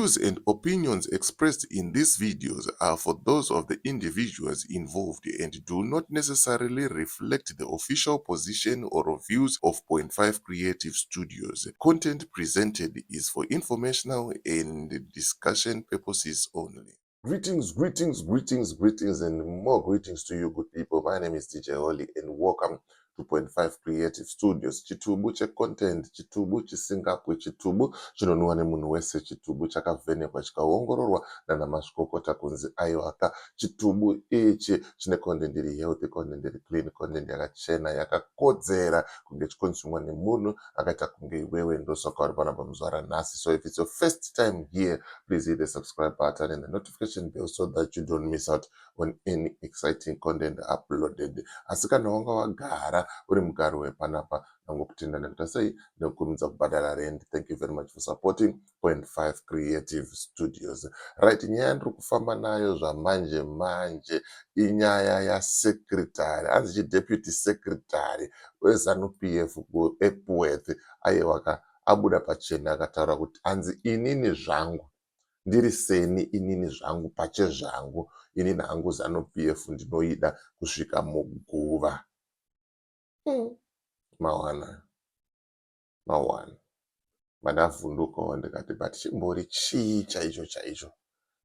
views and opinions expressed in these videos are for those of the individuals involved and do not necessarily reflect the official position or views of Point 5 Creative Studios. Content presented is for informational and discussion purposes only. Greetings, greetings, greetings, greetings, and more greetings to you, good people. My name is DJ Holly, and welcome to Point 5 Creative Studios. Chitubu checontent, chitubu chisingapwe, chitubu chinonwiwa nemunhu wese, chitubu chakavhenekwa chikaongororwa nana mazvikokota kunzi aiwaka. Chitubu ichi chine content iri healthy, content iri clean, content yakachena, yakakodzera kunge ichiconsumwa nemunhu akaita kunge iwewe. Ndosaka uri panapa muzuva ranhasi. So if it's your first time here, please hit the subscribe button and the notification bell so that you don't miss out on any exciting content uploaded. Asi kana wanga wagara uri mugari wepanapa, ndangokutenda nekuita sei, nekukurumidza kubhadhara rent. Thank you very much for supporting Point 5 Creative Studios. Right, nyaya yandiri kufamba nayo zvamanje manje inyaya yasecretary, hanzi chideputy secretary weZANU PF kuEpworth. Aiwaka, abuda pachena akataura kuti hanzi, "Inini zvangu ndiri seni, inini zvangu pachezvangu, inini hangu ZANU PF ndinoida kusvika muguva." Mawana mawana mandavhundukawo, ndikati, "But chimbori chii chaicho chaicho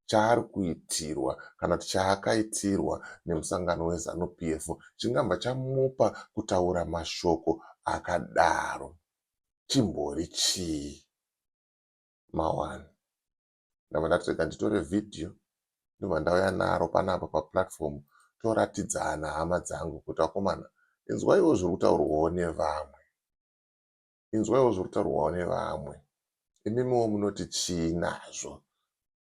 chaari kuitirwa kana kuti chaakaitirwa nemusangano weZANU PF chingabva chamupa kutaura mashoko akadaro? Chimbori chii?" Mawana ndabva ndati rega nditore vhidhiyo, ndobva ndauya naro panapa paplatform, toratidzana, hama dzangu, kuti vakomana, inzwaiwo zviri kutaurwawo nevamwe, inzwaiwo zviri kutaurwawo nevamwe. Imimiwo munoti chii nazvo?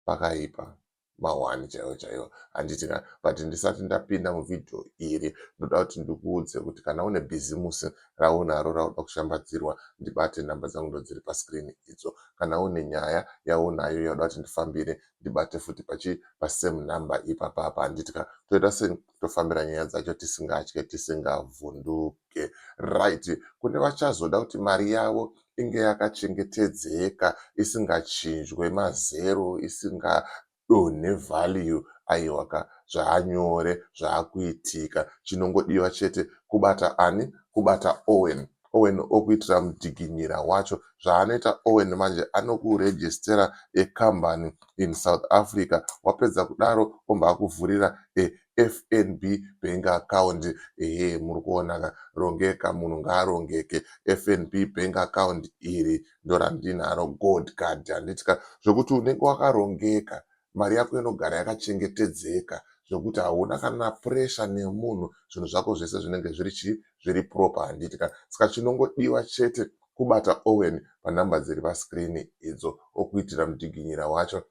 Pakaipa, mahwani chaiwo chaiwo, handiti ka? But ndisati ndapinda muvhidhiyo iri, ndoda kuti ndikuudze kuti kana une bhizimusi raunaro rauda kushambadzirwa, ndibate. Nhamba dzangu ndo dziri pascreen idzo. Kana une nyaya yaunayo yauda kuti ndifambire, ndibate futi pachi pasame number ipapapa, handiti ka? Toita sei? Tofambira nyaya dzacho tisingatye, tisingavhunduke. Right, kune vachazoda kuti mari yavo inge yakachengetedzeka, isingachinjwe mazero, isingadonhe value, aiwaka, zvaanyore zvaakuitika. Chinongodiwa chete kubata ani? Kubata Owen. Owen okuitira mudhiginyira wacho. Zvaanoita Owen manje, anokurejistera ekambani in South Africa. Wapedza kudaro, obva akuvhurira eFNB bank account. Ehe, muri kuonaka, rongeka, munhu ngaarongeke. FNB bank account iri ndorandinaro, gold card, handitika? Zvokuti unenge wakarongeka, mari yako inogara yakachengetedzeka, zvokuti hauna kana pressure nemunhu. Zvinhu zvako zvese zvinenge zviri chii? Zviri proper, handitika? Saka chinongodiwa chete kubata Owen panhamba dziri pascreen idzo, okuitira mudhiginyira wacho.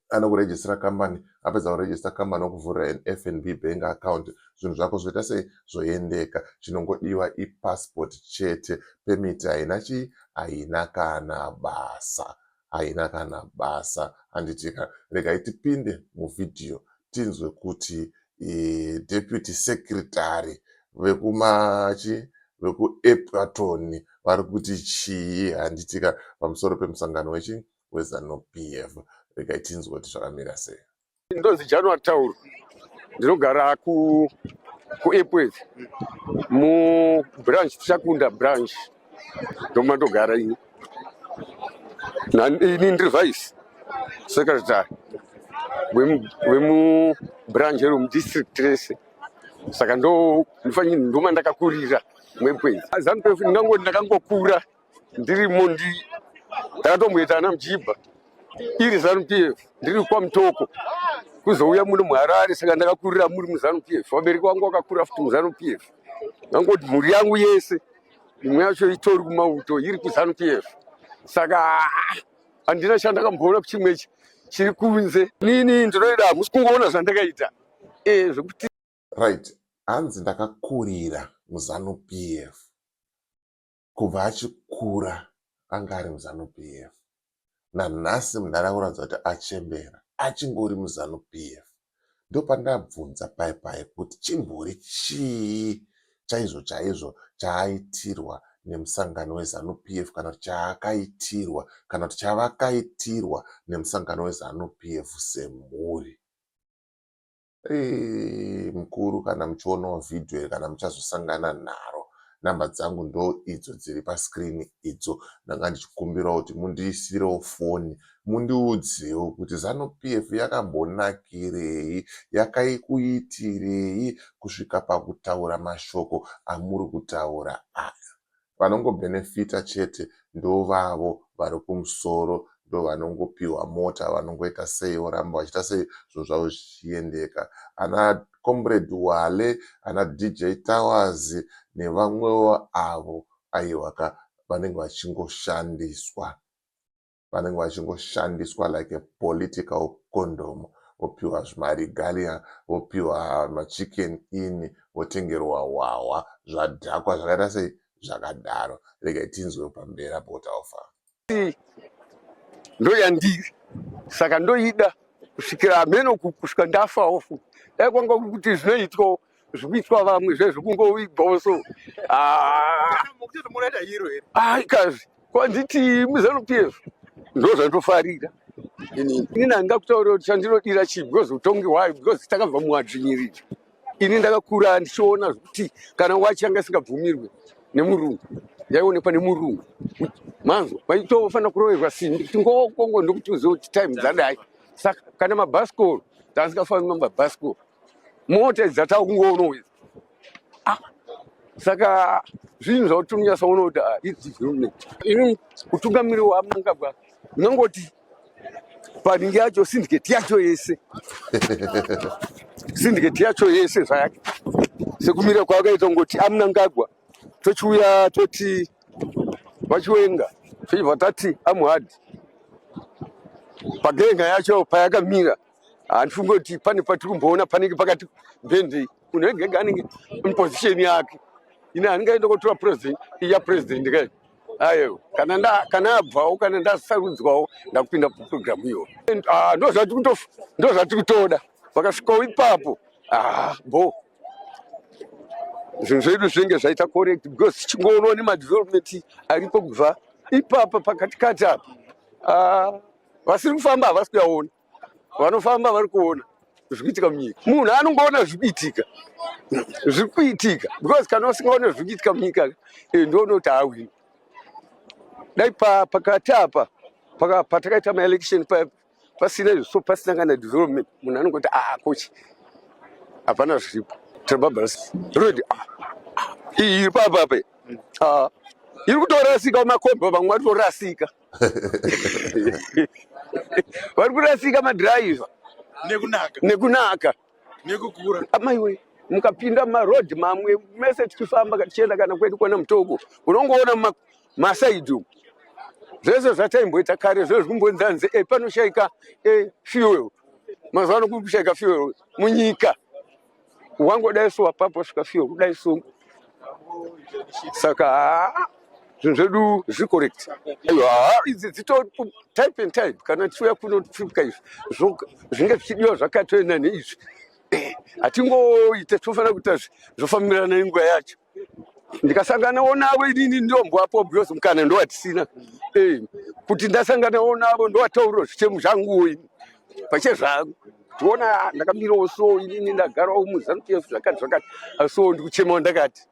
Anokurejistera kambani, apedza kurejista kambani, okuvhurira an FNB bank account. Zvinhu zvako zvoita sei? Zvoendeka. Chinongodiwa ipassport chete. Permit haina chii? Haina kana basa, haina kana basa, handitika? Regai tipinde muvhidhiyo, tinzwe kuti deputy secretary vekumachi vekuEpworth vari kuti chii, handitika, pamusoro pemusangano wechi weZANU PF. Regai tinzwe kuti zvakamira sei. Ndonzi January Tauro, ndinogara kuEpworth mubranch, Tichakunda branch, ndomandogara ini. Ini ndiri vice secretary wemubranch remudistrict rese, saka ndo ndoma ndakakurira muEpworth. ZANU PF ndingangoti ndakangokura ndirimo. Ndakatomboita ana mujibha iri ZANU PF ndiri kwaMutoko, kuzouya muno muHarare, saka ndakakurira muri muZANU PF. Vabereki vangu vakakura futi muZANU PF. Ngangoti mhuri yangu yese, imwe yacho itori kumauto, iri kuZANU PF, saka handina chandakamboona chimwe chiri kunze. Nini ndinoida, hamusi kungoona zvandakaita zvekuti Right, hanzi ndakakurira muZANU PF. Kubva achikura anga ari muZANU PF. Nanhasi munharaunda kuti achembera, achingori muZANU PF. Ndopandabvunza pai pai kuti chimbori chii chaizvo chaizvo chaaitirwa nemusangano weZanu PF kana kuti chaakaitirwa kana kuti chavakaitirwa nemusangano weZanu PF semhuri. Eeh mukuru kana muchionawo vhidhiyo iri kana muchazosangana naro namba dzangu ndo idzo dziri pascreen idzo ndanga ndichikumbirawo kuti mundiisirewo foni mundiudzewo kuti zanu PF yakambonakirei yakaikuitirei kusvika pakutaura mashoko amuri kutaura aya. Vanongobhenefita chete ndovavo vari kumusoro ndovanongopiwa mota vanongoita sei voramba vachiita sei zvinhu zvavo zvichiendeka. Ana Comrade Wale, ana DJ Towers nevamwewo avo aiwa ka vanenge vachingoshandiswa. Vanenge vachingoshandiswa like a political condom vopiwa zvimaregalia vopiwa machicken inn votengerwa hwahwa zvadhakwa zvakaita sei zvakadaro regai tinzwe pamberi apo kuti aufa ndoyandiri saka ndoida kusvikira hameno kusvika ndafawo futi dai kwanga kuri kuti zvinoitwawo zvikuitwa vamwe zvezvekungovigwawo so ah. Aikazi kwanditi muzanu pf ndo zvandofarira inini. Inini handingakutaurira kuti chandinodira chii because utongi hwayo because takabva muadzvinyiriri. Ini ndakakura ndichiona zvekuti kana wachi yanga isingabvumirwe nemurungu yaionekwa nemurungu manzwa vaitofanira kuroverwa simbi kuti ngokongo ndokuti uzive kuti time dzadai. Saka kana mabhasikoro taasingafambi mabhasikoro mota idzi dzatakungoona idzi ah, saka zvinhu zvakuti unonyatsoona kuti ah, idzi development ini utungamiri hwaMnangagwa unongoti paningi yacho syndicate yacho yese syndicate yacho yese zvayake sekumira kwakaita kungoti aMnangagwa tochiuya toti vaChiwenga tochibva tati amuhadhi pagenga yacho payakamira handifunge kuti pane patiri kumboona panenge pakati bhendei munhu ega ega anenge muposition yake ini handingaende kotora president iya president kai ayo kana nda kana abvawo kana ndasarudzwawo ndakupinda program iyoyo ah, ndozvatiri kutoda vakasvikawo ipapo ah, bo zvinhu zvedu zvinenge zvaita correct because tichingoonawo nemadevelopment aripo kubva ipapa pakati kati apa ah, vasiri kufamba havasi kuyaona vanofamba vari kuona zviri kuitika munyika munhu anongoona zviri kuitika zviri kuitika because kana usingaone zviri kuitika munyika eh, ndoona kuti haawini dai pakati apa patakaita maelection pasina izvo so pasina kana development munhu anongoti ah kochi hapana zviripo tirababas road ah, ah, iyi iri papa apa ah, iri kutorasika makombi vamwe vari kutorasika vari kurasika madhiraivha nekunaka nekunaka nekukura amaiwe mukapinda mumarodhi mamwe mese tichifamba tichienda kana kwedu kwana mutoko unongoona masaidhi umu zvese zvataimboita kare zve zvikumbonzanzi e panoshaika e fuel mazuva ano kuri kushaika fuel munyika wangodai so apapo svika fuel kudai so saka haa zvinhu zvedu zviri correct aiwa haa idzi dzito type and type kana tichiuya kuno tichiuka izvi zvinge zvichidiwa zvakatoenda neizvi hatingoite tinofanira kuita zvofambirana nenguva yacho ndikasanganawo navo inini ndombwapo because mukana ndowatisina eh, kuti ndasanganawo navo ndowataurira zvichemu zvanguwo ini pachezvangu tiona ndakamirawo so inini ndagarawo muzanu pf zvakati zvakati so ndikuchemawo ndakati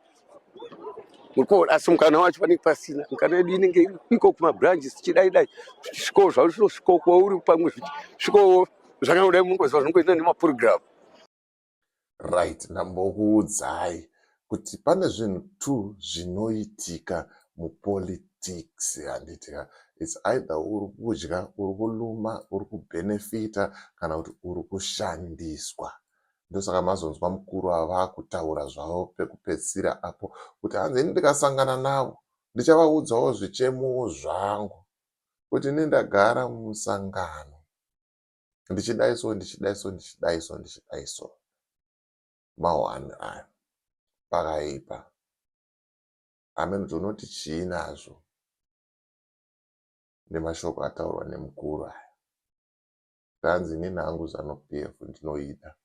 murikuona asi mukana wacho panenge pasina mukana yedu inenge iko kumabranches tichidai dai zvisvikowo zvavo zvinosvikawo kwauri pamwe zvisvikowo zvakangodai mungoziva zvinongoita nemapurogiramu Right, ndambokuudzai kuti pane zvinhu two zvinoitika mupolitics handiti ka. It's either uri kudya, uri kuluma, uri kubhenefita kana kuti uri kushandiswa. Ndosaka mazonzwa mukuru ava vakutaura zvavo pekupedzisira apo kuti hanzi ini ndikasangana navo ndichavaudzawo zvichemo zvangu kuti ini ndagara mumusangano ndichidai so ndichidai so ndichidai so ndichidai so mahwani ayo pakaipa amen kuti unoti chii nazvo nemashoko ataurwa nemukuru aya ndanzi inini hangu zanu pf ndinoida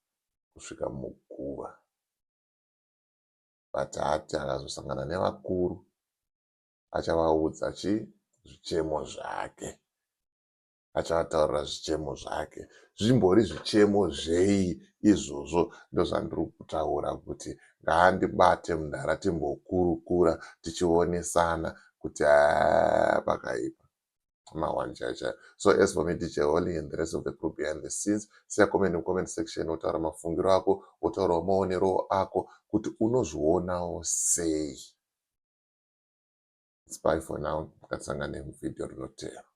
kusvika muguva but hati akazosangana nevakuru. Achavaudza chi zvichemo zvake. Achavataurira zvichemo zvake. Zvimbori zvichemo zvei izvozvo? Ndozvandiri kutaura kuti ngaandibate mudhara timbokurukura tichionesana kuti haa, pakaipa ma1 chaiyo. So as for me, DJ Holly and the rest of the crew behind the scenes, siya comment mucomment section, wotaura mafungiro ako, wotaurawo maonero ako kuti unozvionawo sei. It's bye for now. Ngatisangane muvhidhiyo rinotevera.